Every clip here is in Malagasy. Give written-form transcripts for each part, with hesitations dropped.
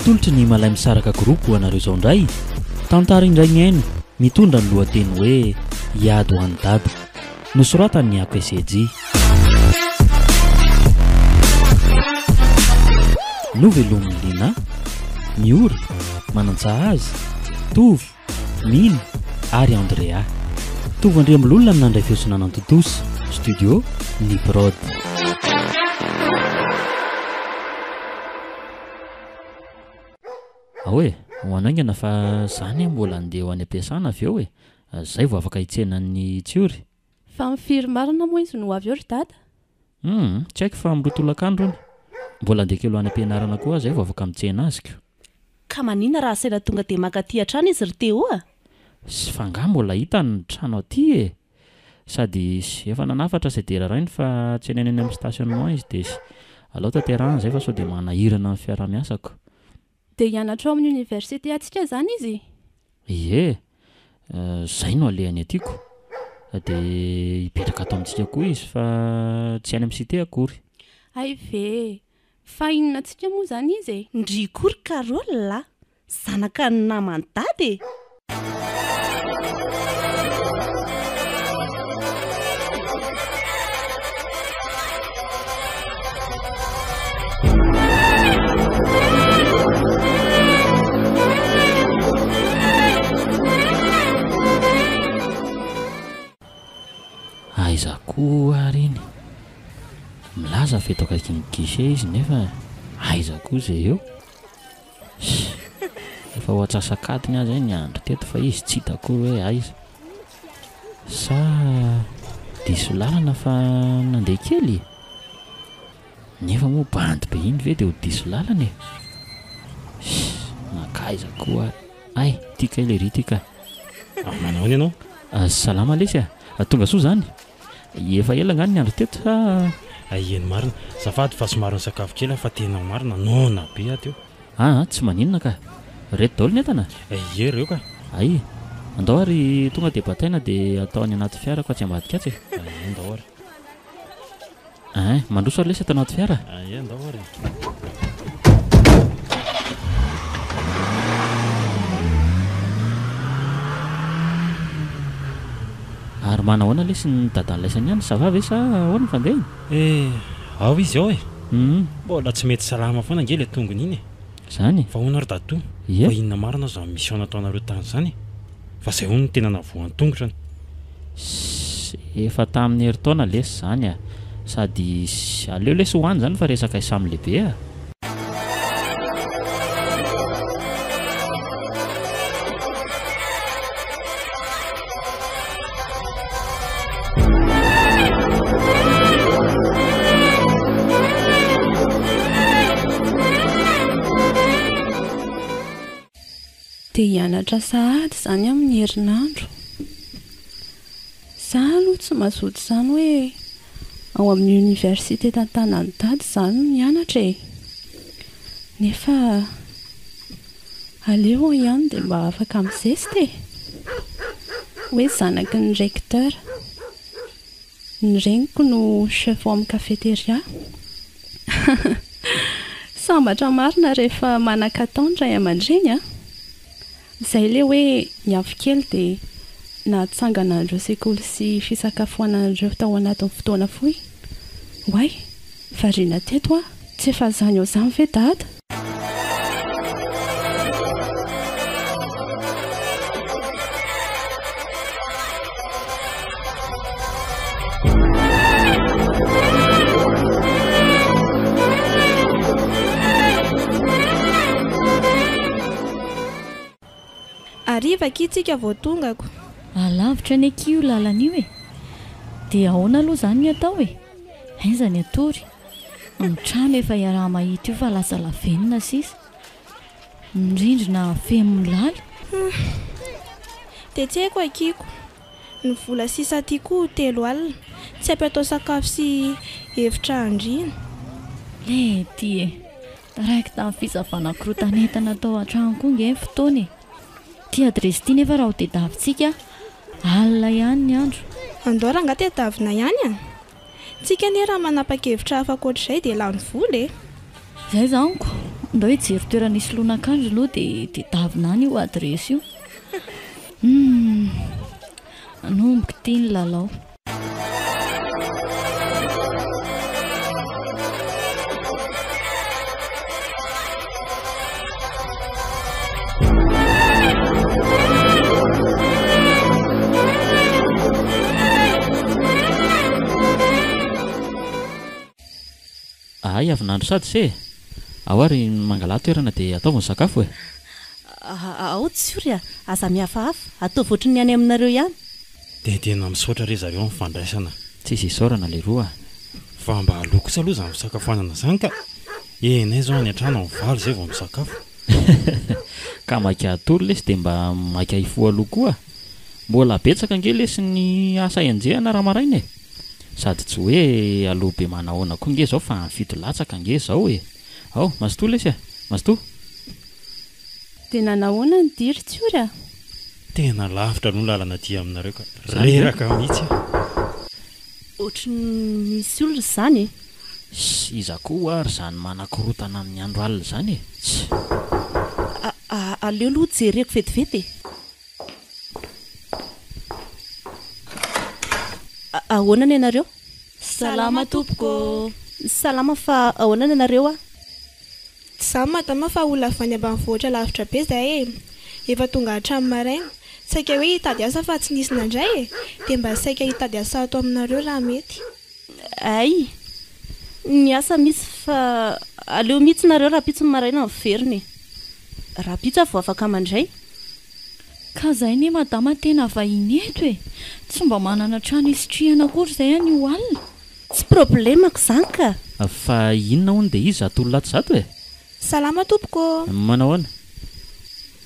Atolotry ny Malaimisaraka Group ho anareo izao indray, tantara indray mihaino mitondra ny lohateny hoe Hiady ho an'i Dada. Nosoratan'i Ako Eseji. Novelomin'i Lina, Miora, Manantsahaza, Tovo, Mino ary Andrea. Tovo Andriambololona no nandray feo sy nanantontosa. Studio Ny Prod. Ao e, ho anao haingana fa za anie mbola andeha ho any am-piasana avy eo e, zay vao afaka hitsena an'i Tsiory. Fa amin'ny firy marina moa izy no ho avy eo ry dada? Humm, tsy haiko fa amin'ny roa tolakandro hono. Mbola andeha kely ho any am-pianarana koa aho zay vao afaka mitsena azy ko. Ka maninona raha asaina tonga dia mankaty hatrany izy ry Théo a? Sy fa angaha mbola hitany ny trano aty e! Sady efa nanafatra sedera rainy fa tsenaina eny amin'ny stationnement izy dia alao tanterahana izay fa sao dia manahirana ny fiaraha-miasako. Dia hianatra ao amin'ny université antsika izany izy? Ie, izay no alehany aty ko. Dia hipetraka ato amintsika koa izy fa tsy any amin'ny cité akory. Hay ve e! Fa inona antsika moa izany izy e? Ndry koa ry Carole a! Zanaka ny naman'i Dada e! Aiza koa ary iny? Milaza fa eto akaikin'ny guichet izy nefa aiza koa izay eo? Ssy! Efa ho antsasak'adiny aho izay niandry teto fa izy tsy hita akory hoe aiza. Sa diso lalana fa nandeha kely? Nefa moa bandy be iny ve dia ho diso lalana e? Ssy! Nankaiza koa ary? Hay, ity kay lery ity ka. Manahoana ianao? Salama lesy a! Tonga soa izany? Efa ela angaha niandry teto sa? Hay eny marina. Azafady fa somary nisakafo kely aho fa tena marina noana be aho teo. Aa tsy maninona ka. Reto daholo ny entana? Ie reo ka. Hay. Andao ary tonga dia bataina dia atao any anaty fiarako atsy ambadika atsy e. Ie ndao ary. Ein, mandroso ary lesy ato anaty fiara. Ie ndao ary. Ary manahoana lesy ny dadan'laisany any, ça va ve sa ahoana ny fandehany? Eh, ao izy ao e. Hum. Mbola tsy mety salama foana ange ilay tongony iny e. Zany e. Fa hono ary dadatoa, Ie. fa inona marina izany mission nataonareo tany izany e? Fa izay hono no tena nahavoan-tongotra. Ss, efa tamin'ny herintaona lesy izany a! Sady aleo lesy ho any izany fa resaka samy lehibe a! Dia hianatra sahady izany amin'ny herinandro. Za aloha tsy mazoto izany hoe ao amin'ny université tantanan'i dada izany no mianatra e! Nefa aleo ao ihany dia mba afaka mizesta e! Hoe zanaky ny recteur. Ny reniko no chef ao amin'ny cafeteria. Sambatra marina rehefa manan-katao ny ray aman-dreny a! Izay ilay hoe niavy kely dia nahatsangana an'ireo sekoly sy fisakafoanana ireo tao anatin'ny fotoana fohy. Oay! Variana teto aho. Tsy efa zany eo zany ve dada? Hariva akia tsika vao tonga ko. Alavitra anie akia io lalana io e! Dia ahoana aloha izany ny atao e? Aiza ny hatory? Ny trano efa iaraha-mahita io fa lasa lavenona sisa. Ny rindrina feno milaly. Humm. Dia tsy haiko akia ko. Ny vola sisa aty koa 30 alina. Tsy ampy atao sakafo sy efitra handriana. Lety e! Taraiky tamin'ny fisavana korotan'entana tao an-trano koa nge ny fotoana e! Ity adiresy ity nefa raha ho tediavintsika, alina ihany ny andro. Andao rangahy tediavina ihany a! Tsika anie raha manapa-kevitra hafa ankoatr'izay dia lany vola e! Zay zany ko! Ndao hijery toerana hisoloana akanjo aloha dia tedavina any io adiresy io. Humm. Anomboka ity ny lalao. Ahay avy nandro sady se e! Ao ary mangalà toerana dia ataovy ny sakafo e! Ao Tsiory a! Aza mihafahafa, ataovy ohatry ny any aminareo ihany. Dia tena misaotra re zareo amin'ny fandraisana. Tsisy isaorana leroa a! Fa mba aleo kosa aloha izany fisakafoanana izany ka! Enay izao any an-trano amin'ny valo izay vao misakafo. Ka maika hatory lesy dia mba maika hifoha aloha koa. Mbola betsaka ange lesy ny asa enjehana raha maraina e! Sady tsy hoe aloha be manahoana koa nge zao fa any fito latsaka nge zao e! Ao, mazotoa lesy a! Mazotoa! Dia nanahoana ny dia ry Tsiory a? Tena lavitra aloha ny lalana aty aminareo ka! Zany ve? Reraka mihitsy aho. Ohatry ny misy olona izany e! Ss, iza koa ary izany manakorotana amin'ny andro alina izany e! Ts. Aleo aloha jereko vetivety e! Ahoana ny anareo? Salama tompoko ô! Salama fa ahoana ny anareo a? Tsy izany madama fa olona avy any ambanivohitra lavitra be zahay e! Efa tonga hatramin'ny maraina, saika hoe hitady asa fa tsy nisy nandray e! Dia mba saika hitady asa ato aminareo raha mety. Hay! Ny asa misy fa aleo mihitsy nareo rahampitso ny maraina miverina e! Rahampitso aho vao afaka mandray. Ka zay ne madama tena vahiny eto e! Tsy mba manana trano hisitrihana akory zay anio alina. Tsy problemako izany ka! Fa inona hono dia izy zato olona ato zato e? Salama tompoko ô! Manahoana?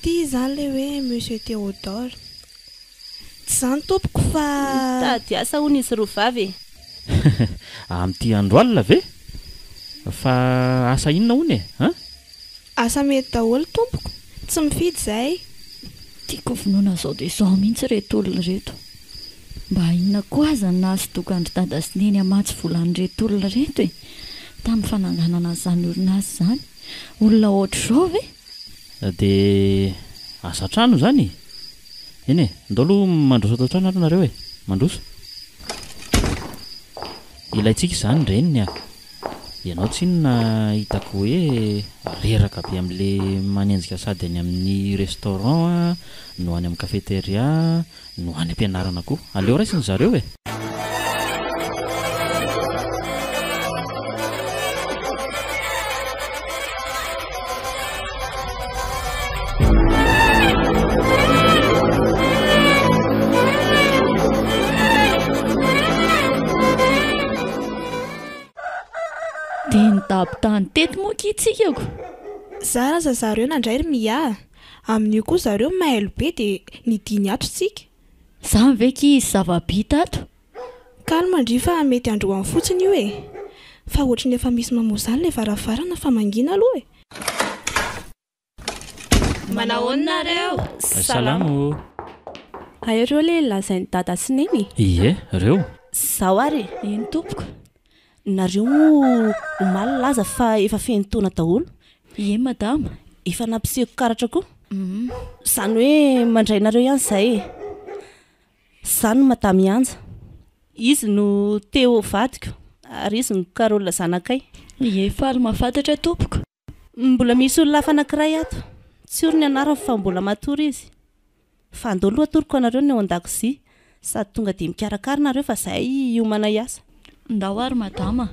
Ty izany le hoe Monsieur Théodore. Tsy izany tompoko fa. Mitady asa hono izy roa vavy e! Amin'ity andro alina ve? Fa asa inona hono e? An? Asa mety daholo tompoko, tsy mifidy izahay. Tiako vonoina zao dia zao mihitsy ireto olona ireto. Mba inona koa aza no nahasodoka an-dry dada sy neny hamatsy vola an'ireto olona ireto e? Tamin'ny fananganana an'izany orinasa izany. Olona ohatr'izao ve? Dia asa trano izany e? Eny e, ndao aloha mandroso ato an-trano ary nareo e! Mandroso. Ilaintsika izany reniny a! Ianao tsinona hitako hoe reraka be amin'le manenjika sady any amin'ny restaurant no any amin'ny cafeteria no any am-pianarana koa. Aleo raisiny zareo e! Dia nidaboka tany teto moa akia tsika ko! Zara aza zareo nandray ry Mia a! Amin'io koa zareo mailo be dia nidiny ato tsika. Zany ve akia hisy zava-bita ato? Calme ndry fa mety androany fotsiny io e! Fa ohatry ny efa misy mamoha zany le varavarana fa mangina aloha e! Manahoana nareo? Salama ô! Hay ireo le lazain'i dada sy neny e! Ie, reo. Zao ary e! Eny tompoko. Nareo moa omaly nilaza fa efa feno taona daholo. Ie madama. Efa nampisehoko karatra koa. Izany hoe mandray nareo ihany izahay e! Izaho no Madame Ianja. Izy no Théo vadiko ary izy no Carole zanakay. Ie faly mahafantatra tompoko. Mbola misy olona hafa anankiray ato. Tsy ory ny anarany fa mbola matory izy. Fa andao aloha atoroko anareo ny ao an-dakozia. Sady tonga dia mikarakara nareo fa zahay hiomana hiasa. Ndao ary madama a.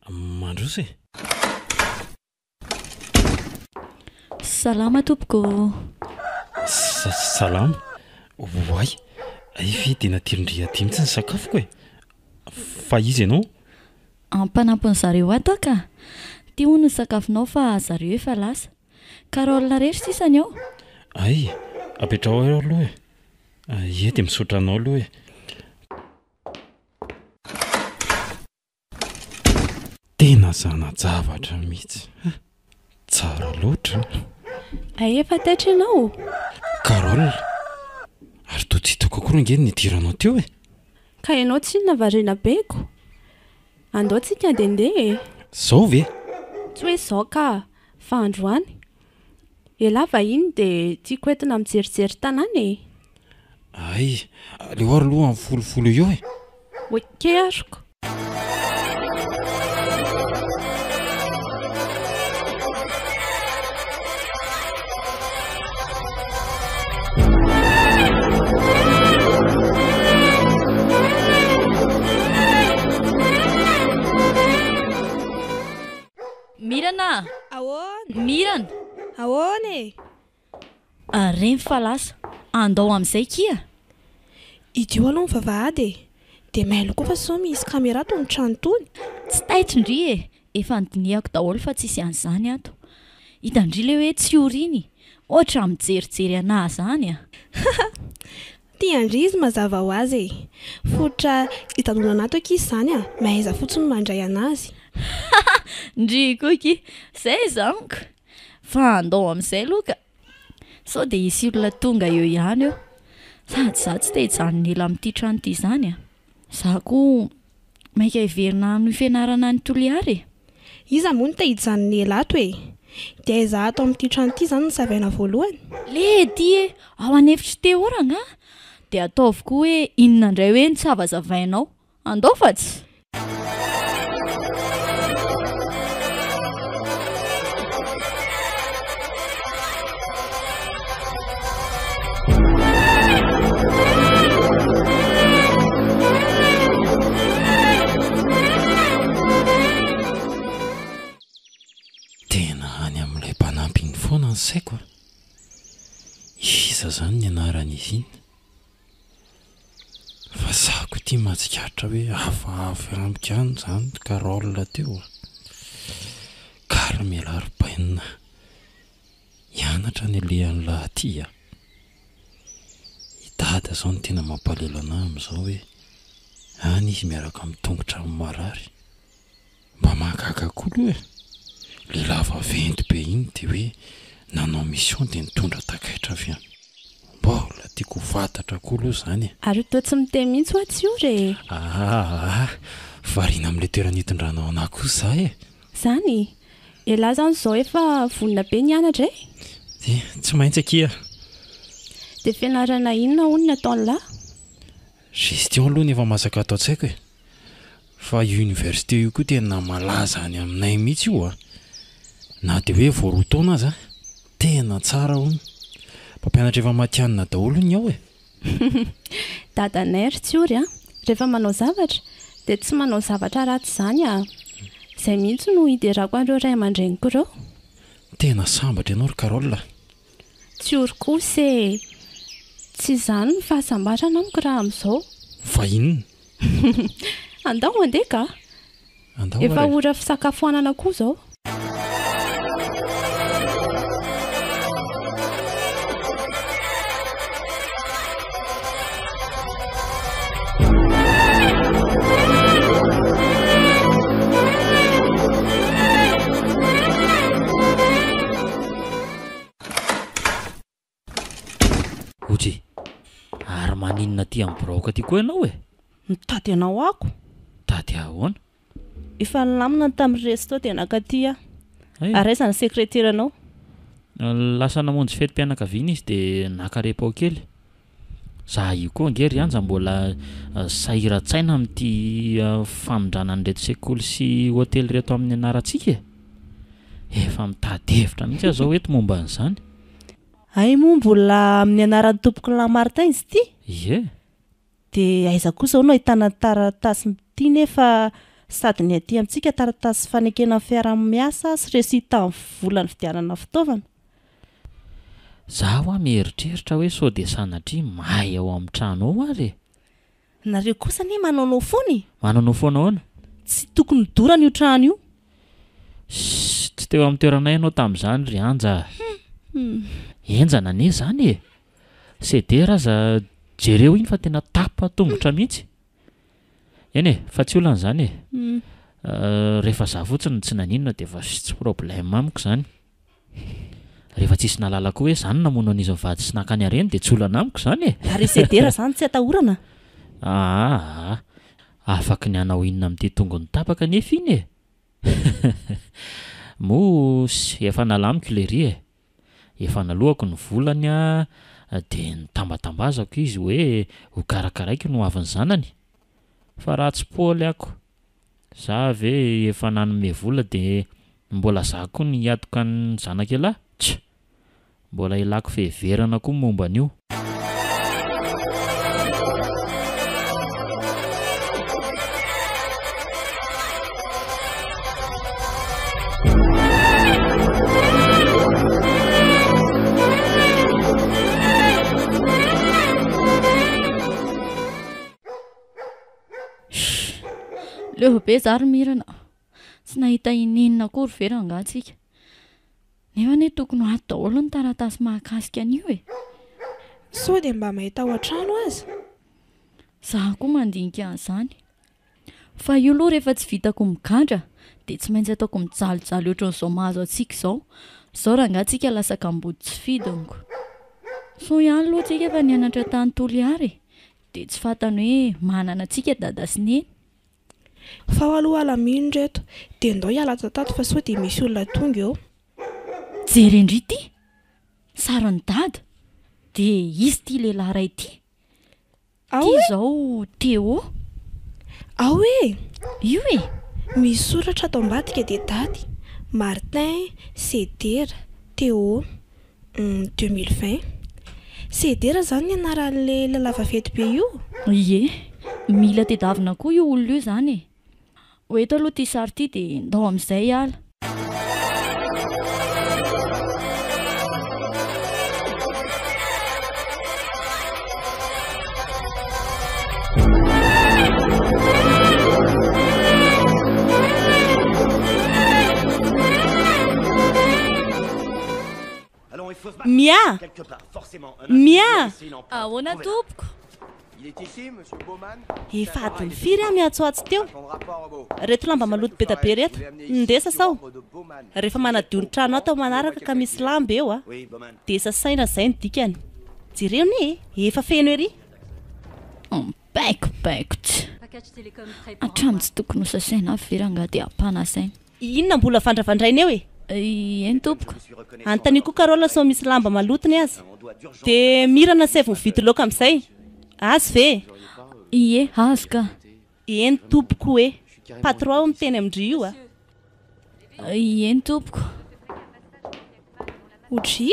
Mandroso e! Salama tompoko ô! Salama! Oay! Hay ve dia natiron-dry aty mihitsy ny sakafoko e! Fa iza ianao? Mpanampin'ny zareo ato aho ka! Ty hono ny sakafonao fa zareo efa lasa. Carole irery sisa ny ao. Hay! Apetraho eo aloha e! Ie dia misaotra anao aloha e! zana-javatra mihitsy. Tsara loatra. Hay efa taitra ianao? Carole, ary toa tsy hitako akory ange ny nidiranao teo e! Ka ianao tsinona variana be ko! Andao tsika handehandeha e! Zao ve? Tsy hoe zao ka, fa androany. Elah vahiny dia tiako entina mijerijery tanàna e! Hay, aleo ary aloha amin'ny folofolo eo e! Ok aroko. Mirana a! Ahoana? Mirana! Ahoana e? Reny fa lasa. Andao amin'izay kia! Idio aloha ny vavahady e! Dia mailo koa fa sao misy caméra tony trano tony. Tsy taitra ndry e! Efa nodinihako daholo fa tsisy an'izany ato. Hitan-dry le hoe tsy ory iny? Ohatra mijerijery anah zany a! Tian-dry izy mazava ho azy e! Fototra hijanonana ato akia izany a! Mahaiza fotsiny mandray an'azy. Ndry koa akia! Zay izany ko! Fa andao amin'izay aloha ka! Sao dia hisy olona tonga eo ihany eo. Sady izaho tsy te hijanona ela amin'ity trano ity izany a! Izaho koa maika hiverina hanohy fianarana any Toliara e! Iza moa no te hijanona ela ato e? Dia aiza ato amin'ity trano ity izany no savaina voalohany? Ledy e! Ao an'efitr'i Théo rangahy? Dia ataovy koa hoe inona indray hoe no tsy havazavainao? Andao fa tsy. Tena any amin'ilay mpanampy iny foana ny saiko a! Iza izany ny anaran'izy iny? Fa za ko ity mahatsikaritra hoe hafahafa amiko ihany zany Carole teo a! Calme ialahy ry bainina a! Hianatra ny alehan'lah aty a! I dada zao no tena mampalahelo anah amin'izao hoe any izy miaraka amin'ny tongotra marary. Mba mahagaga koa aloha e! Lehilahy vaventy be iny dia hoe nanao mission dia nitondra takaitra avy any. Mbola tiako ho fantatra koa aloha izany e! Ary toa tsy miteny mihitsy hoa Tsiory e! Aa! Variana amin'ilay toerana itondranao anah kosa za e! Zany? Elah zany izao efa vonona be ny hianatra e! Dia tsy maintsy akia! Dia fianarana inona hono ny ataon'lah? Gestion aloha ny efa masaka ato an-tsaiko e! Fa io université io koa tena malaza any aminay mihitsy io a! Na dia hoe vao roa taona aza, tena tsara hono. Mpampianatra efa matihanina daholo hono ny ao e! Dadanay ry Tsiory a! Rehefa manao zavatra dia tsy manao zavatra ratsy izany a! Izay mihitsy no hiderako an'ireo ray aman-dreniko ireo. Tena sambatra ianao ry Carole a! Tsiory kosa e! Tsy izany ny fahasambarana amiko raha amin'izao. Fa inona? Andao handeha ka! Andao Efa ary e! ora fisakafoanana koa izao. Ojy, ary maninona aty amin'ny biraoko aty koa ianao e? Mitady anao ako. Mitady ahy ahoana? Efa nilamina ny tamin'ny resto dia nankaty aho. Hay. Ary aiza ny sekreteranao? Lasa namonjy fetim-pianakaviana izy dia naka repos kely. Za io koa ange ry Anja mbola sahiran-tsaina amin'ity famindrana an'ireto sekoly sy hotely ireto amin'ny anarantsika e! Efa mitady hevitra mihitsy aho izao eto momba an'izany. Hay moa mbola amin'ny anaran'ny tompokolahy Martin izy ity? Ie. Dia aiza koa izao no ahitana ny taratasin'ity nefa sady ny aty amintsika taratasy fanekena ny fiaraha-miasa sy reçu tamin'ny vola nividianana fitaovana? Za hoa mieritreritra hoe sao dia sanatria may ao amin'ny trano ao ary e! Nareo kosa anie manaonao foana e! Manaonao foana ahoana? Tsy tokony hodorana io trano io. Ssss, tsy teo amin'ny toeranay ianao tamin'izany ry Anja a! Henjana anie izany e! Sedera aza jereo iny fa tena tapa tongotra mihitsy. Eny e, fa tsy olana izany e. Rehefa za fotsiny no tsy naninona dia efa tsy problème amiko izany. Rehefa tsisy nahalala koa hoe za no namono an'izy mivady sy naka ny hareny dia tsy olana amiko izany e! Ary i Sedera izany tsy atahorana? Aa! Afaky ny hanao inona amin'ity tongony tapaka anefa iny e! Moa efa nalamiko lery e! Efa nalohako ny volany dia nitambatambazako izy hoe hokarakaraiko ny hoavin'ny zanany. Fa ratsy paoly ako. Za ve efa nanome vola dia mbola za koa no hiatoka ny zanak'ialahy? Tch! Mbola ilako fiheverana koa momba an'io. Shh! Leo be za ry Mirana. Tsy nahita ininona akory ve rangaha tsika? Nefa anie tokony ho ato daholo ny taratasy mahakasika an'io e! Sao dia mba mahita ao an-trano aza? Za koa mandinika an'izany. Fa io aloha rehefa tsy vitako migadra dia tsy maintsy ataoko mijalijaly ohatran'izao mahazo antsika izao. Izao rangaha tsika lasa kamboty tsy fidiniko. Soa ihany aloha tsika fa nianatra tany Toliara e! Dia tsy fantany hoe manana antsika dada sy neny. Fa ao aloha alamino reto dia ndao hiala ato tato fa sao dia misy olona tonga eo. Jerendry ity! Sarin'i dada! Dia izy ity lehilahy iray ity. Ao Ity e! izao Théo. Ao e! Io e! Misy soratra ato ambadika dia daty, Martin, Sedera, Théo. 2020. Sedera zany ny anaran'le lala vaventy be io? Ie, mila tedavina koa io olona io zany e! Ho eto aloha ity sary ity dia ndao amin'izay hiala. Mia! Mia! Ahoana tompoko? Efa adiny firy aho miantsoantso teo? Reto lamba maloto be da be reto, ndeha sasao. Rehefa manadio ny trano ato manaraka ka misy lamba eo a, dia sasaina izay ny dikany. Jereo anie e, efa feno ery. Mibaikobaiko tsy. Hatramin'ny tsy tokony ho sasaina avy ve rangahy dia ampanasaina. Inona mbola vandravandraina eo e? Eny tompoko. Anontanio koa Carole sao misy lamba maloto ny azy. Dia Mirana asaivo mividy laoka amin'izay. Azo ve e? Ie, azo ka. Eny tompoko e. Patron aho miteny amin-dry io a. Eny tompoko. Odry,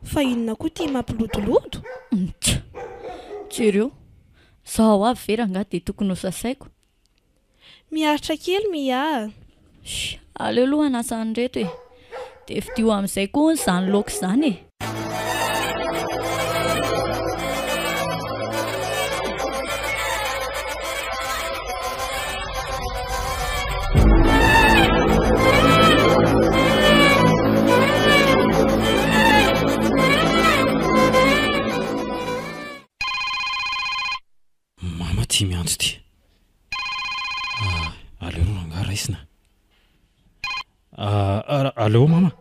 fa inona koa ity mampilodolodo? Tch! Jereo, zao avy ve rangahy dia tokony ho sasaiko? Miaritra kely Mia a! Shh, aleo aloha hanasa an'ireto e! Dia fidio amin'izay koa hono izany laoka izany e! Mama ty miantso ty. Ah, aleo aloha rangahy raisina. Ah, aleo mama.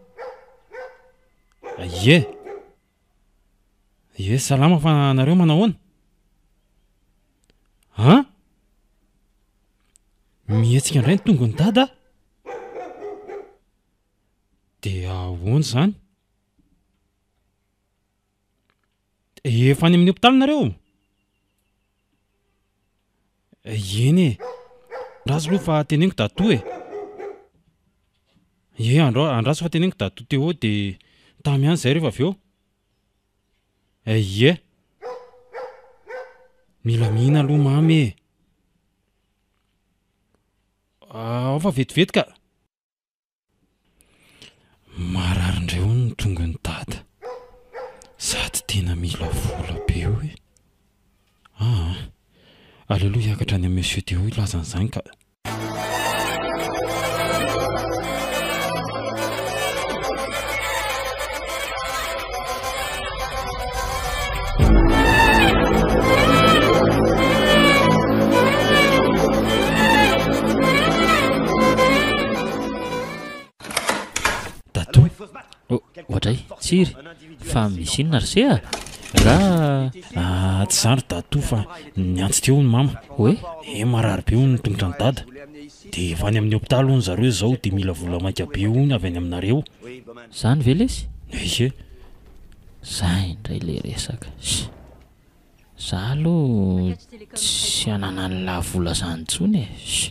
Ie. Ie, salama fa nareo manao ahoana? An? Mihetsika indray ny tongony dada? Dia ahoana izany? Efa any amin'ny hopitaly nareo? Eny e! Andraso aloha fa teneniko dadatoa e! Ie, andra- andraso fa teneniko dadatoa Théo de tamy ihany zay rehefa avy eo. Ie! Milamina aloha mamy e! Ao fa vetivety ka! Marary indray hono ny tongon'i dada. Sady tena mila vola be io e. Aa, aleo aloha hiakatra any amin'i Monsieur Théo hilaza an'izany ka. Tsiry, fa misy inona ry se a? Nga. Ah, tsy izany ry dadatoa fa niantso teo hono mama. Hoe? Eh, marary be hono ny tongotra an'i dada. Dia efa any amin'ny hopitaly hono zareo izao dia mila vola maika be hono avy any aminareo. Izany ve lesy? Ie. Zay indray le resaka. Sh! Za aloha tsy ananan'lah vola zany intsony e! Sh!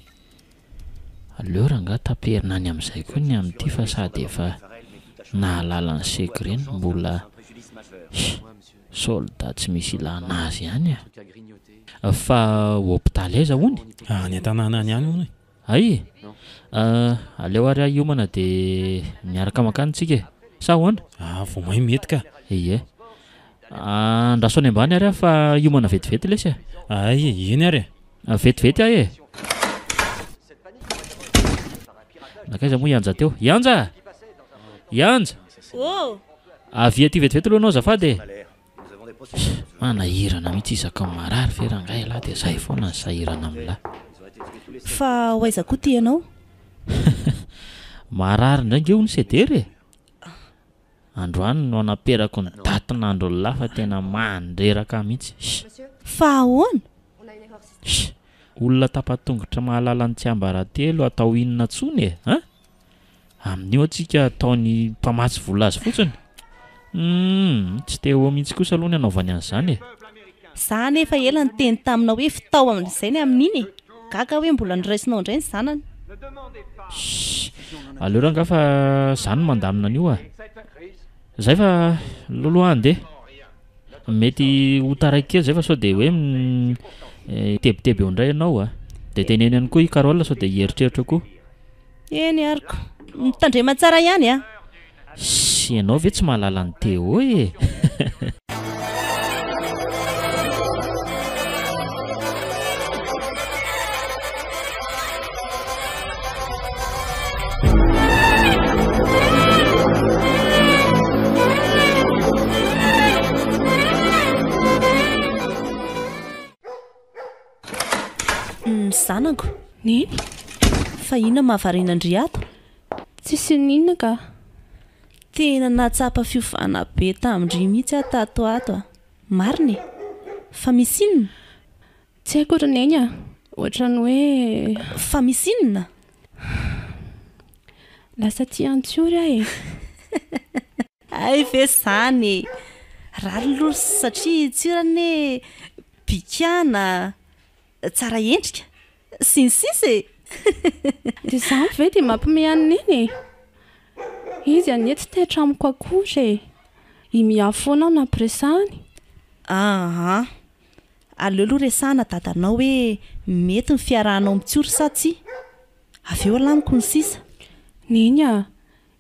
Aleo rangaha taperina any amin'izay koa ny amin'ity fa sady efa nahalala ny secret no mbola sh! Soldat tsy misy ilana azy ihany e! Fa hopitaly aiza hono? Any an-tanàna any ihany hono e! Hay e! Aleo ary aho hiomana dia miaraka mankany tsika e! Sa ahoana? Ah, vao may mety ka! Ie. Andraso any ambany ary aho fa hiomana vetivety lesy e! Hay e, eny ary e! Vetivety aho e! Nankaiza moa i Anja teo? I Anja! I Anja! Oh! Avia aty vetivety aloha ianao azafady e! Manahirana mihitsy isaka marary ve rangahy ialahy dia zay foana ny sahirana amin'lah. Fa ho aiza koa ty ianao? Marary indray nge hono Sedera e! Androany no anaperako ny datin'andron'lah fa tena mandreraka ahy mihitsy. Fa ahoana? Olona tapa-tongotra mahalala ny tsiambaratelo atao inona tsony e? An? Amin'io antsika ataony mpamatsy vola azy fotsiny. Humm, tsy te ho mihitsy kosa aloha ny hanaovany an'izany e. Za anefa ela niteny taminao hoe vitao amin'izay ny amin'iny e! Gaga aho hoe mbola noraisinao indray ny zanany. Shh! Aleo rangaha fa za no mandamina an'io a! Zay fa loloha handeha. Mety ho taraiky kely zay fa sao dia hoe mitebiteby eo indray ianao a! Dia teneno ihany koa i Carole sao dia hieritreritra koa. Eny ary ko. Mitandrema tsara ihany a! Sy ianao ve tsy mahalala an'i Théo e? Ny zanako. Neny? Fa inona mahavariana an-dry ato? Tsisy n'inona ka. Tena nahatsapa fiovana be tamin-dry mihitsy aho tato ato a. Marina e. Fa misy inona? Tsy haiko ry Neny a. Ohatran'ny hoe. Fa misy inona? Lasa tia an'i Tsiory aho e. Hay ve izany e! Rariny aloha satria Tsiory anie bikàna, tsara endrika, sy ny sisa e! Dia izany ve dia mampime an'i Neny e? Izy anie tsy taitra amiko akory e! I Mia foana no nampiresahany. Aa! Aleo aloha resahana dadanao hoe mety ny fiarahanao amin'i Tsiory sa tsia? Avy eo alamiko ny sisa. Neny a!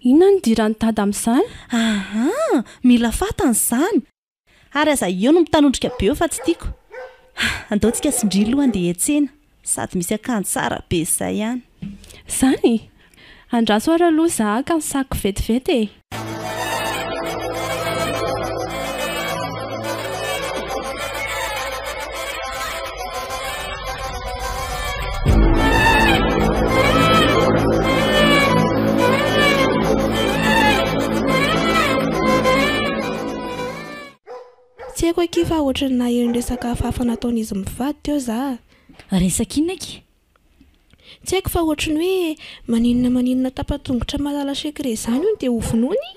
Inona no idiran'i dada amin'izany? Aa! Mila fantany izany! Ary aza eo no mitanondrika be eo fa tsy tiako. Andao tsika sy ndry aloha andeha hiantsena, sady misy akanjo tsara be izay any. Izany? Andraso ary aloha za haka ny sac vetivety e! Tsy haiko akia fa ohatran'ny naheno resaka hafahafa nataon'izy mivady teo za a. Resaka inona akia? Tsy haiko fa ohatran'ny hoe maninona maninona tapa-tongotra mahalala secret izany hono dia hovonoiny?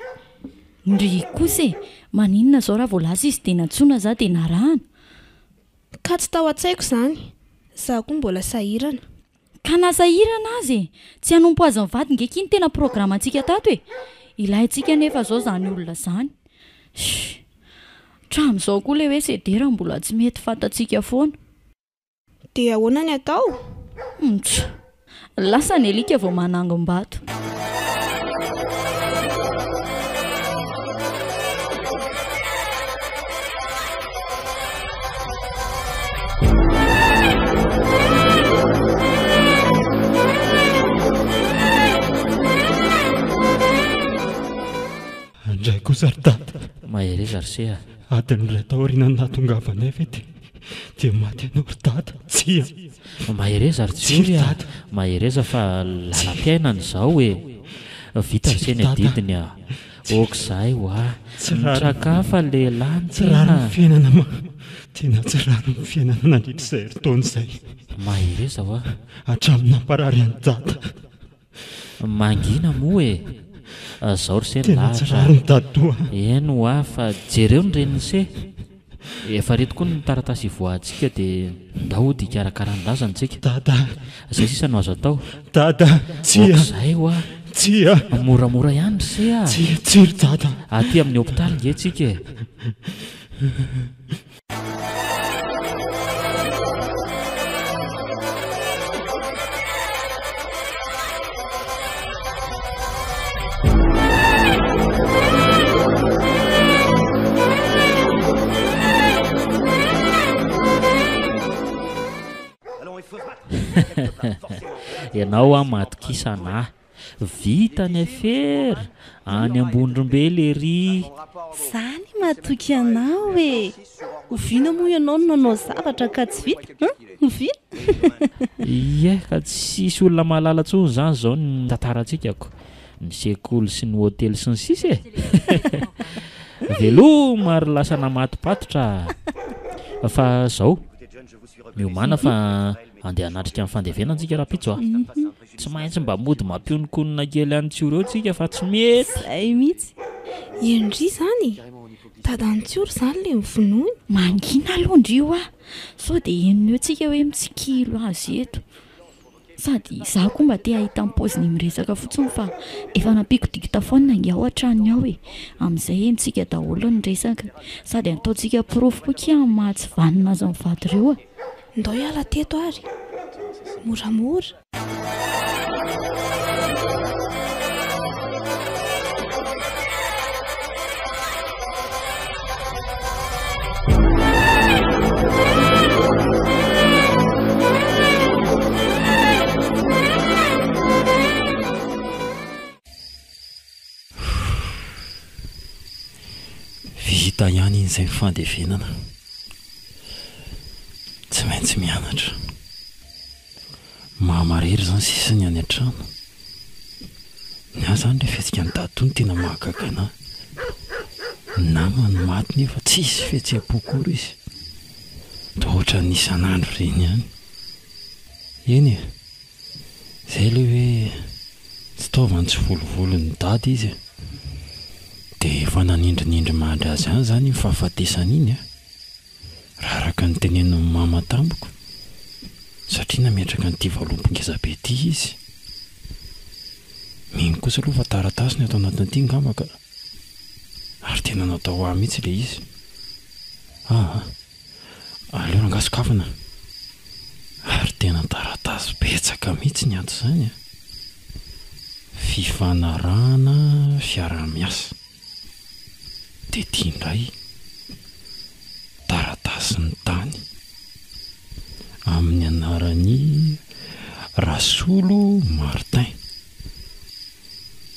Ndry kosa e! Maninona izao raha vao lasa izy dia nantsoina za dia narahana? Ka tsy tao an-tsaiko izany. Za koa mbola sahirana. Ka na sahirana aza e! Tsy hanompo azy mivady nge ki ny tena programantsika tato e! Ilaintsika anefa zao zany olona zany. Shh! Hatramin'izao koa le hoe sedera mbola tsy mety fantatsika foana. Dia ahoana ny atao? Mtch! Lasa ny alika vao manangom-bato. Andray kosa ry dada. Mahereza ry se a. Adiny iray taorian'ny nahatongavanay ve dia dia maty ianao ry dada? Tsia. Mahereza ry Tsiory a. Mahereza fa lalam-piainana izao e. Vita ry se ny adidiny a. Ok'izay hoa. Mitraka fa lehilahy ny Tsy rariny tena. ny fiainana ma. Tena tsy rariny ny fiainana nandritra izay herintaona izay. Mahereza hoa. Hatramin'ny namparary an'i Dada. Mangina moa e! Zao ry se ny Tena tsy lahatra. rariny Dadoa a! Eny hoa fa jereo ny renin'i se. Efa reto koa ny taratasy hivoahantsika dia ndao hody hikarakara ny razana tsika. Dada! Zay sisa no azo atao. Dada! Tsia! Ok'izay hoa! Tsia! Moramora ihany ry se a! Tsia, tsia ry Dada! Aty amin'ny hopitaly nge tsika e! Ianao an matokisa anah. Vita ny afera, any Ambondrombe lery. Za anie matoky anao e! Oviana moa ianao no nanao zavatra ka tsy vita an? Oviana? Ie, ka tsisy olona mahalala intsony izany izao ny tantarantsika ko. Ny sekoly sy ny hotely sy ny sisa e! Veloma ary lasa namatopatotra a! Fa izao, miomàna fa andeha hanatrika ny fandevenana tsika rahampitso a! Tsy maintsy mba mody mampiononkonona kely an'i Tsiory eo tsika fa tsy mety. Zay mihitsy. Eny ndry izany e! Dadan'i Tsiory izany ilay novonoiny. Mangina aloha ndry hoa sao dia henony eo tsika hoe mitsikilo azy eto. Sady izaho koa mba te hahita ny paoziny miresaka fotsiny fa efa nampiako dictaphone ange ao an-tranony ao e! Amin'izay henontsika daholo ny resaka. Sady ataontsika porofo koa kia amin'ny maha tsy vanona azy mivady ireo e! Ndao hiala teto ary. Moramora. Vita ihany iny izay ny fandevenana. Tsy maintsy mianatra. Mama irery izany sisa ny any an-trano. Ny ahy izany ilay fihetsika an'i Dadatoa no tena mahagaga anà. Ny namany maty nefa tsisy fihetseham-po akory izy. Toa ohatran'ny isan'andro ireny ihany. Eny e! Zay ilay hoe tsy taovany tsy volovolon'i dada izy e! Dia efa nanindrinindry mandry azy ihany izany iny fahafatesana iny an! Raha araka ny tenenin'i mama tamiko, satria nametraka an'ity valopy ngezabe ity izy. Mino kosa aloha fa taratasy ny ato anatin'ity angamba ka! Ary tena natao ho ahy mihitsy ilay izy. Aa! Aleo rangahy sokafana ary tena taratasy betsaka mihitsy ny ato izany a! Fifanarahana fiaraha-miasa. Dia ity indray taratasin'ny tany amin'ny anaran'i Rasolo Martin.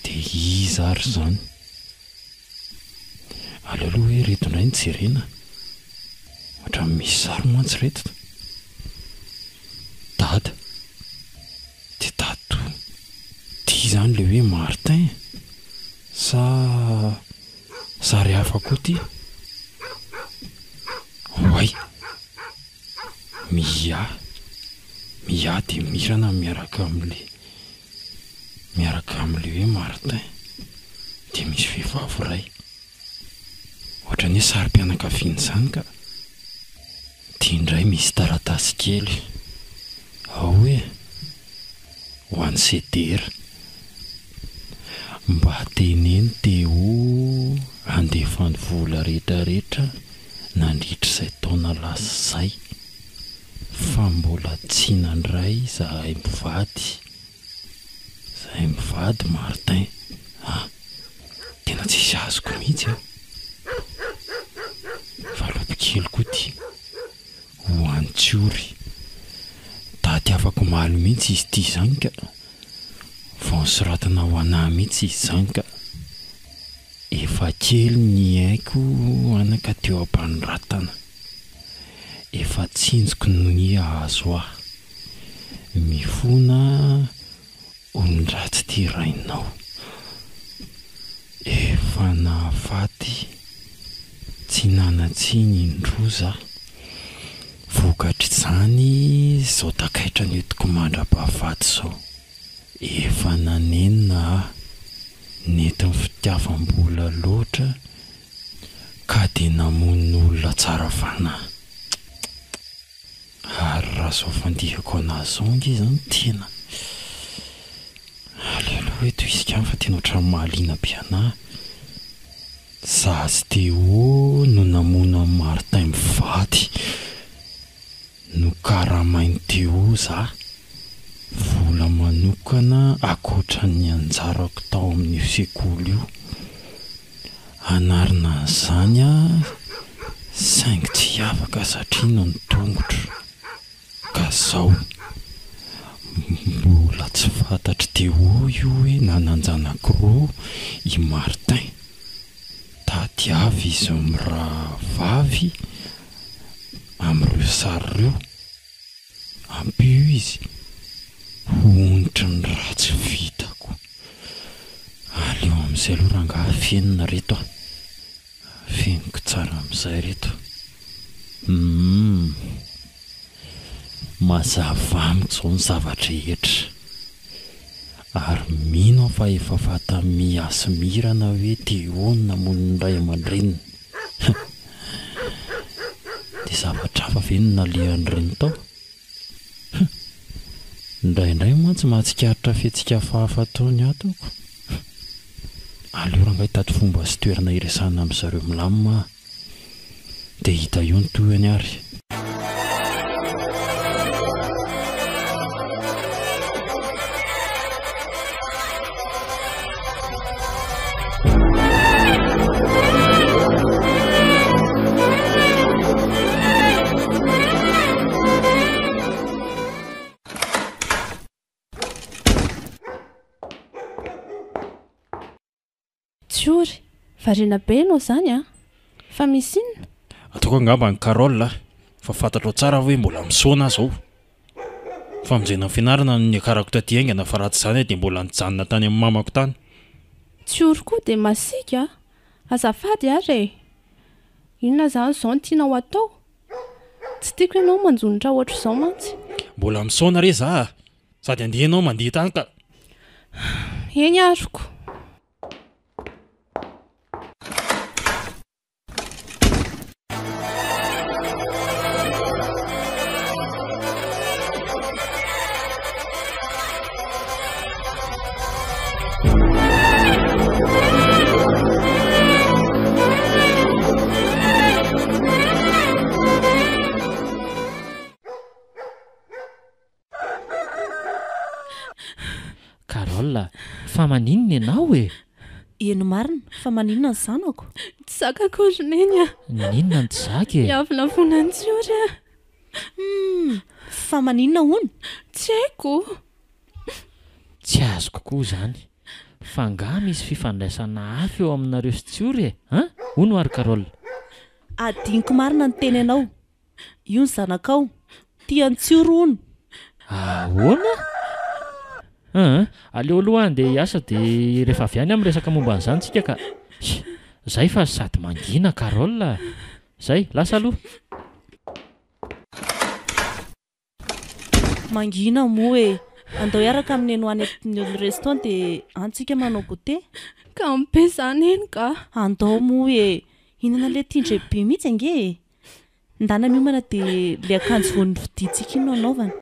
Dia iza ary izany? Aleo aloha hoe ireto indray no jerena. Ohatran'ny misy sary mantsy ireto. Dada. Dia dadatoa. Ity izany ilay hoe Martin sa sary hafa koa ity? Oay. Mia. Mia dia mirana miaraka amin'ilay miaraka amin'ilay hoe Martin dia misy vehivavy iray. Ohatran'ny hoe sarim-pianakaviana izany ka. Ity indray misy taratasy kely. Ao hoe, ho an'i Sedera. Mba teneno Théo handefa ny vola rehetrarehetra nandritra izay taona lasa izay fa mbola tsy nandray izahay mivady. Zahay mivady Martin a! Tena tsisy azoko mihitsy a! Valopy kely koa ty ho an'i Tsiory. Daty afaka omaly mihitsy izy ity izany ka! Vao nosoratana ho anà mihitsy izy izany ka! Efa kely ny aiko anaka teo am-panoratana. Efa tsinjoko ny hahazo ahy. Mifona olon-dratsy ty rainao. Efa. Efa nahafaty tsy nanan-tsiny indroa za. Vokatr'izany izao takaitra nentiko mandra-pahafaty izao. Efa nanenina aho, nentin'ny fitiavam-bola loatra ka dia namono olona tsara fanahy. Ary raha zao fandihako anazy zao ange zany tena aleo aloha eto izy kany fa tena ohatran'ny mahaliana be anah. Za sy Théo no namono an'i Martin mivady. Nokaramain'i Théo za. Vola manokana ankoatra ny anjarako tao amin'io sekoly io. Hanarina an'izany aho saingy tsy afaka satria noho ny tongotro. Ka zao, mbola tsy fantatr'i Théo io hoe nanan-janak'roa i Martin. Tadiavo izy mirahavavy amin'ireo sary ireo. Ampio izy ho onitry ny ratsy vitako. Aleo amin'izay aloha rangahy afenina reto a. Afeniko tsara amin'izay reto. Humm. Mazava amiko izao ny zava-drehetra. Ary mino aho fa efa fantan'i Mia sy Mirana hoe Théo no namono ny ray aman-dreniny. Dia zavatra hafa ve no nalehan'ireny tao? Hum! Indraindray mantsy mahatsikaritra fihetsika hafahafa ataony ato ko. Aleo rangahy hitady fomba sy toerana hiresahana amin-dry zareo milamina aho. Dia hita eo ny tohiny ary. Tsiory, variana be ianao izany an! Fa misy inona? Ataoko angamba ny Carole a! Fa fantatrao tsara hoe mbola misaona aho izao. Famonjena ny fianarana no niakarako taty haingana fa raha tsy izany aho dia mbola nijanona tany amin'ny mamako tany. Tsiory koa dia masiaka a! Azafady ary e! Inona izany izao no tianao hatao? Tsy tiako ianao manjonitra ohatr'izao mantsy. Mbola misaona re za a! Sady andeha ianao mandeha tany ka. Eny aroko. Carole a, fa maninona ianao e? Eny marina, fa maninona ny zanako? Tsy zakako ry Neny a! N'inona no tsy zaka e? Miavonavona an'i Tsiory aho. Humm, fa maninona hono? Tsy haiko. Tsy azoko koa izany. Fa angaha misy fifandraisana hafa eo aminareo sy Tsiory e? An? Hono ary Carole? Adinoko marina ny teny anao. Io ny zanakao. Tia an'i Tsiory hono. Ahoana? An, aleo aloha handeha hiasa dia rehefa avy any aho miresaka momba an'izany tsika ka. Zay fa sady mangina Carole a! Zay, lasa aloha. Mangina moa e! Andao hiaraka amin'i Neny ho any amin'ny restaurant dia any tsika manao goûter. Kamo be za Neny ka! Andao moa e! Hihinana an'ilay tindre be mihitsy ange e! Ndana miomana dia ilay akanjo vao novidiantsika iny no anaovana.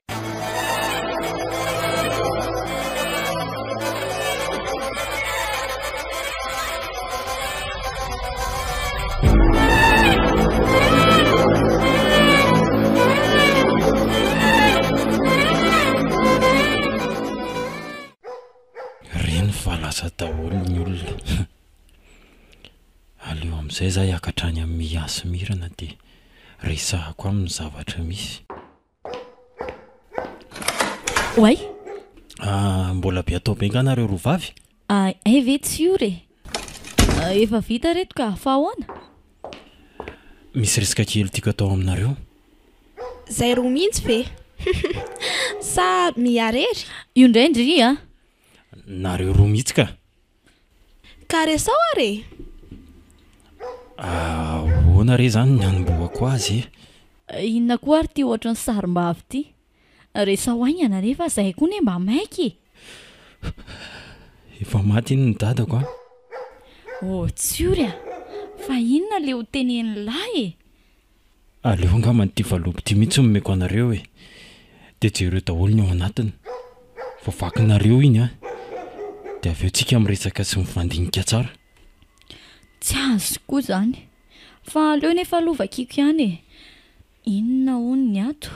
Reny fa lasa daholo ny olona. Aleo amin'izay za hiakatra any amin'i Mia sy Mirana dia resahako aminy ny zavatra misy. Oay! Ah, mbola be atao be nga nareo roa vavy? Hay ve tsy io re? Efa vita reto ka, fa ahoana? Misy resaka kely tiako atao aminareo. Zay roa mihitsy ve? Sa Mia rery? Io indray ndry a! Nareo roa mihitsy ka! Ka resaho ary e! Ahoana re izany ny hanombohako azy e? Inona koa ary ity ohatran'ny sarim-bavy ity? Resaho haingana re fa zahay koa ne mba maika e! Efa maty iny ny dadako an! Oh tsiory a! Fa inona le ho tenenin'lah e? Aleo angamba ity valopy ity mihitsy no omeko anareo e! Dia jereo daholo ny ao anatiny. Voavakinareo iny an! Dia avy eo tsika miresaka sy mifandinika tsara. Tsy azoko koa izany. Fa aleo nefa aloha vakiako ihany e! Inona hono ny ato?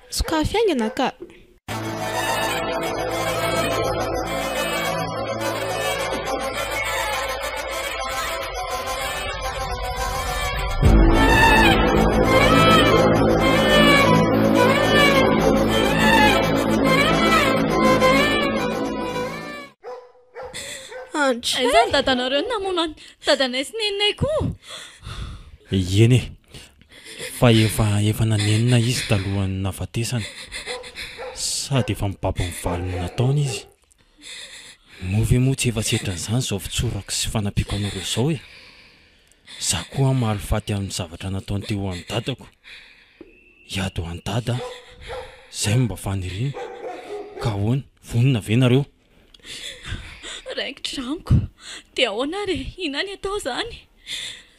Sokafy haingana ka! Andry. Aiza ny dadanareo no namono an'i dadanay sy neninay koa? Eny e! Fa efa efa nanenina izy talohan'ny nahafatesany. Sady efa mibaby ny valiny nataony izy. Moa ve moa tsy efa setrin'izany izao fitsorako sy fanampiako anareo izao e? Za koa hamaly faty amin'ny zavatra nataony teo ho an'i dadako. Hiady ho an'i dada aho. Izay no mba faniriana. Ka ahoana? Vonona ve nareo? Raikitra amiko. Dia ahoana ary e? Inona ny atao izany?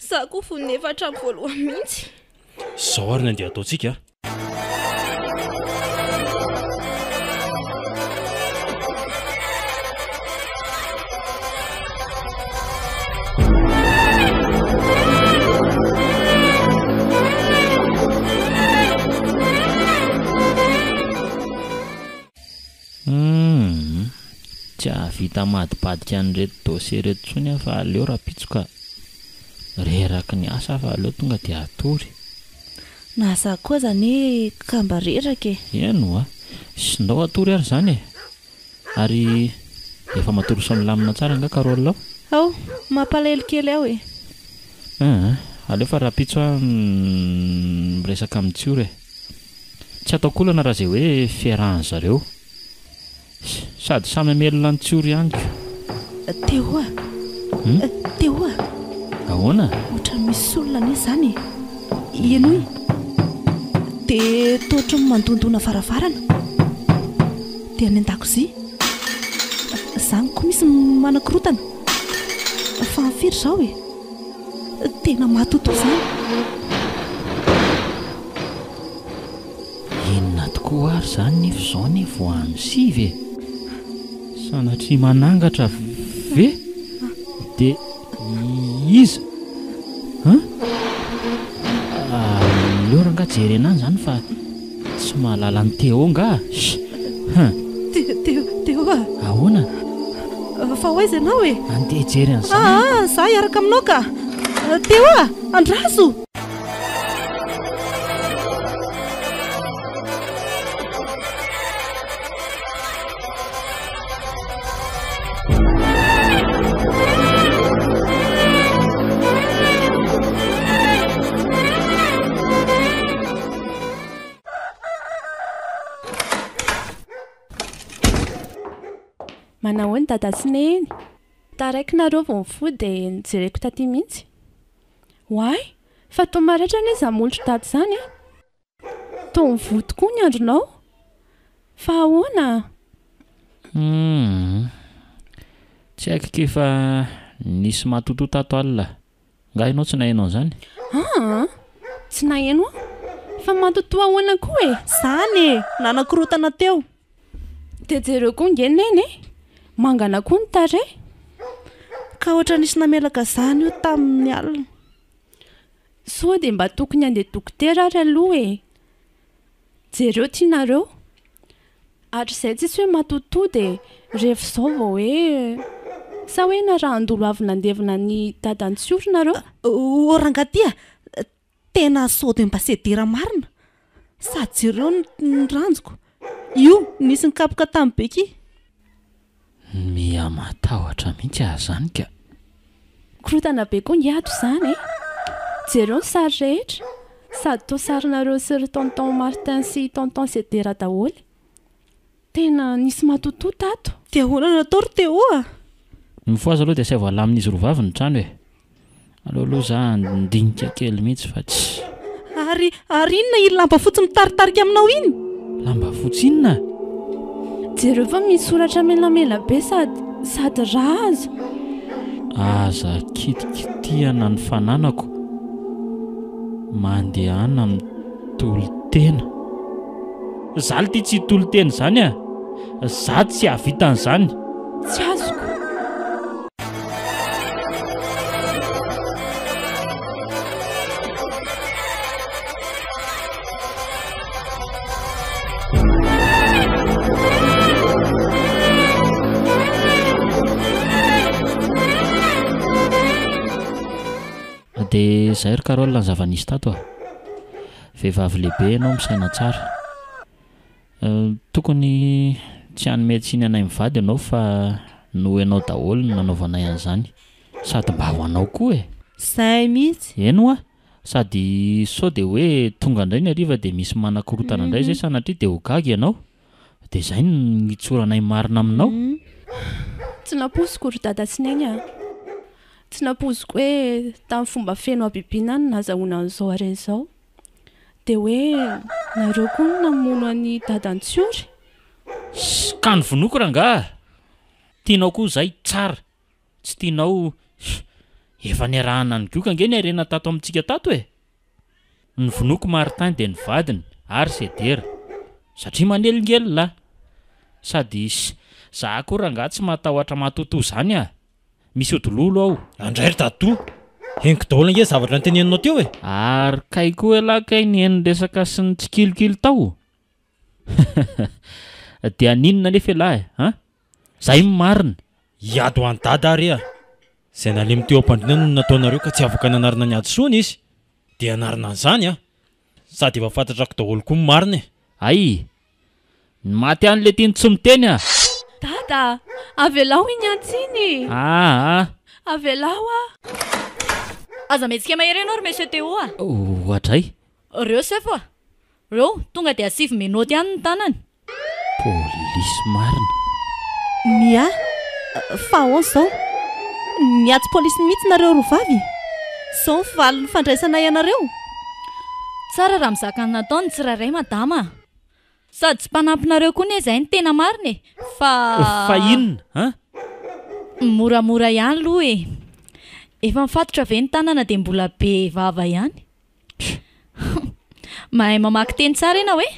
Za koa vonona efa hatramin'ny voalohany mihitsy. Izao ary ny andeha ataontsika a! Humm! Tsy hahavita hamadibadika an'ireto dossier ireto intsony aho fa aleo rahampitso ka. Reraky ny asa aho fa aleo tonga dia hatory. Na za koa aza anie ka mba reraka e! Eny oa! Sy ndao hatory ary izany e! Ary efa matory sy milamina tsara angaha Carole ao? Ao! Mampalahelo kely ao e! Humm! Aleo fa rahampitso aho miresaka amin'i Tsiora e! Tsy ataoko olana raha izay hoe fiarahan zareo. Sady samy hamelona an'i Tsiory ihany ko. Théo a! Hum? Théo a! Ahoana? Ohatran'ny misy olona anie izany e! Henoy! Dia toa ohatran'ny mandondona varavarana. Dia any an-dakozia. Izany koa misy manakorontana. Fa firy izao e? Tena matotoa izany. Inona tokoa ary izany nefa izao anie vao any sivy e! Sanatria manangatra ve? Dia iza? An? Aleo rangaha jerena any izany fa tsy mahalala an'i Théo angaha? Hum! Théo, Théo a! Ahoana? Fa ho aiza ianao e? Andeha hijery an'izany. Aa, za hiaraka aminao ka! Théo a! Andraso! Manahoana dada sy neny? Taraiky nareo vao nifoha dia nojereko taty mihitsy. Oay! Fa toa maratra anie izany molotry dada izany e! Toa mivoa tokoa ny andronao. Fa ahoana? Humm. Tsy haiko ity fa nisy matotoa tato alina. Nga ianao tsy naheno an'izany? Aa! Tsy naheno aho. Fa matotoa ahoana koa e? Zany e! Nanakorontana teo. Dia jereo koa nge neny e! Mangana koa ny tarehy. Ka ohatran'ny nisy namelaka zany io tamin'ny alina. Soa dia mba tokony handeha dokotera ary aloha e! Jereo ty nareo. Hatrizay tsisy hoe matotoa dia rehefa izao vao hoe sa hoe narahan-dolo avy nandevina an'i dadan'i Tsiory nareo? Oh rangahy ty a! Tena sao dia mba sedera marina! Sady jereo ny ranjoko, io nisy nikapoka tamin'ny beky. Miha matahotra mihitsy aho zany ka. Korontana be koa nge ato izany e! Jereo ny sary rehetra, sady toa sarinareo sy ry tonton Martin sy tonton Sedera daholo. Tena nisy matotoa tato. Dia ahoana no atao ry Théo a? Mifohaza aloha dia asaivo alamin'izy roa vavy ny trano e! Aleo aloha za handinika kely mihitsy fa tsy. Ary, ary inona iny lamba fotsy mitaritarika aminao iny? Lamba fotsy inona? Jereo fa misy soratra menamena be sady, sady rà aza. Aza kitikitihana ny fananako. Mandehana mitolo-tena. Za lty tsy hitolo-tena izany a! Za tsy hahavita an'izany. Tsy azoko. Dia izay ry Carole ny zava-nisy tato a! Vehivavy lehibe ianao misaina tsara. Tokony tsy hanome tsiny anay mivady ianao fa noho ianao daholo no nanaovanay an'izany. Sady mba ho anao koa e! Zay mihitsy. Eny hoa! Sady sao dia hoe tonga indray ny hariva dia misy manakorontana indray izay sanatria dia ho gaga ianao. Dia izay no nitsoranay marina aminao. Tsy nampoiziko ry dada sy neny a! Tsy nampoiziko hoe tamin'ny fomba feno habibiana no nazahoana an'izao harena izao. Dia hoe nareo koa no namono an'i dadan'i Tsiory? Ssss ka novonoiko rangaha! Tianao koa izay, tsara! Tsy tianao, ssss! Efa niarahana nigoka ange ny harena tato amintsika tato e! Novonoiko Martin dia ny vadiny ary Sedera. Satria manelingelina aho. Sady ssss! Za koa rangaha tsy matahotra matotoa izany ah! Misy ody lolo ao. Andray ry dadatoa! Henoko daholo ange zavatra noteneninao teo e! Ary kay koa elah kay niheno resaka sy nitsikilokilo tao? Dia haninona anefa elah e? An? Zay no marina! Hiady ho an'i dada ary a! Izay nalemy teo am-pandriana no nataonareo ka tsy afaka nanarina ny hadisoany izy! Dia hanarina an'izany an! Sady efa fantatrako daholo koa ny marina e! Hay! Ny maty any le tiny tsy miteny a! Dada a! Avelao iny antsy iny! Aa! Avelao a! Aza mihetsika mahery ianao ry Monsieur Théo a! Oadray! Reo sefo a! Reo, tonga dia asivo menottes ihany ny tanany. Polisy marina. Mia, fa ahoana izao? Niantso polisy mihitsy nareo roa vavy? Izao ny valin'ny fandraisanay anareo? Tsara raha mizaka ny nataony ny tsirairay madama a! Sady tsy mpanampinareo koa ne zay ny tena marina e! Fa. Fa inona an? Moramora ihany aloha e! Efa mifatotra ve ny tanana dia mbola be vava ihany? Mahay mamaky teny tsara ianao e!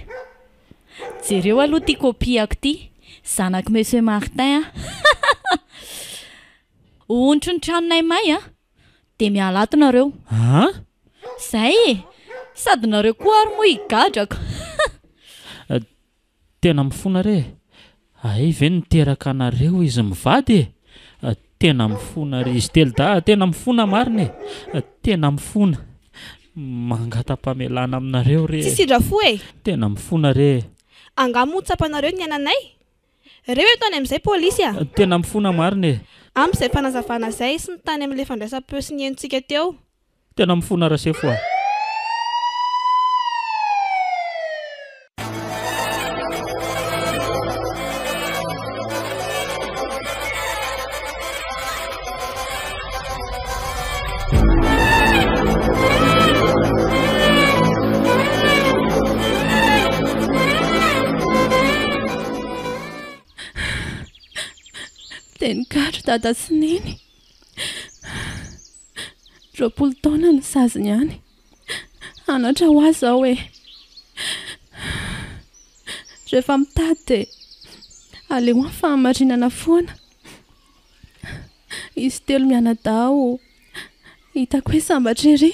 Jereo aloha ity copie-ako ity, zanak'i Monsieur Martin a! Ho onitry ny tranonay may a! Dia miala ato nareo. An? Zay e! Sady nareo koa ary moa higadrako. Tena mifona re e! Hay ve niteraka anareo izy mivady e! Tena mifona ry izy telodahy a! Tena mifona marina e! Tena mifona! Mangata-pamelana aminareo re Tsy e! sindra fo e! Tena mifona re e! Angaha moa tsapanareo ny niainanay? Reo eto any amin'izay polisy a! Tena mifona marina e! Ampy izay fanazavana izay sy ny tany amin'ilay fandraisam-peo sy ny henontsika teo. Tena mifona Rasefo a! Dia nikatro dada sy neny. 20 taona ny saziny any. Anatra ho ahy izao e. Rehefa mitady dia aleo amin'ny fahamarinana foana. Izy telo mianadahy hitako hoe sambatra ery.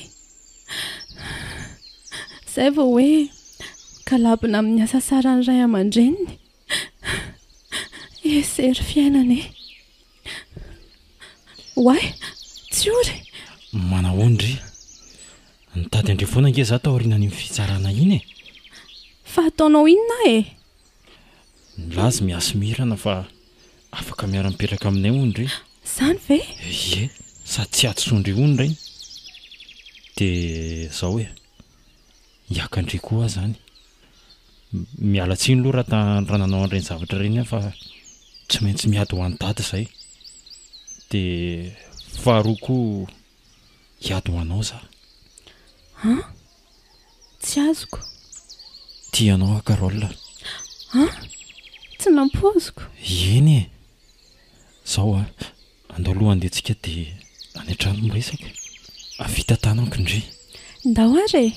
Izay vao hoe galabina amin'ny hasasaran'ny ray aman-dreniny. Esery fiainana e. Oay! Tsy ory! Manahoana ndry? Nitady an-dry foana ange za taorianan'iny fitsarana iny e! Fa ataonao inona aho e? Nilaza i Miasimirana fa afaka miara-mipetraka aminay hono ndry. Izany ve? Ie, sady tsy hadisoan-dry hono ireny. Dia izao e, hiaka an-dry koa aho izany. Miala tsiny aloha raha ta raha nanao an'ireny zavatra ireny aho fa tsy maintsy miady ho an'i Dada izay. Dia faharoa koa. Hiady ho anao za. An? Tsy azoko. Tia anao aho Carole. An? Tsy nampoiziko. Eny e! Zao a, andao aloha handeha tsika dia any an-trano miresaka. Vita tanako ndry. Ndao ary e!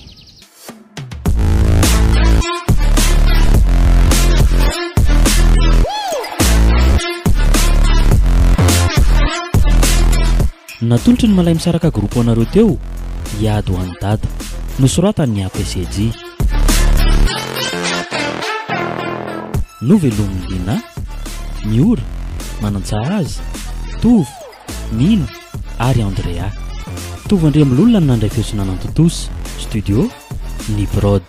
Natolotry ny Malaimisaraka Group ho anareo teo, Hiady ho an'i Dada. Nosoratan'ny APCJ. Novelomin'i Lina, Miora, Manantsahaza, Tovo, Mino ary Andrea. Tovo Andriamilolona no nandray feo sy nanantontosa. Studio, Ny Prod.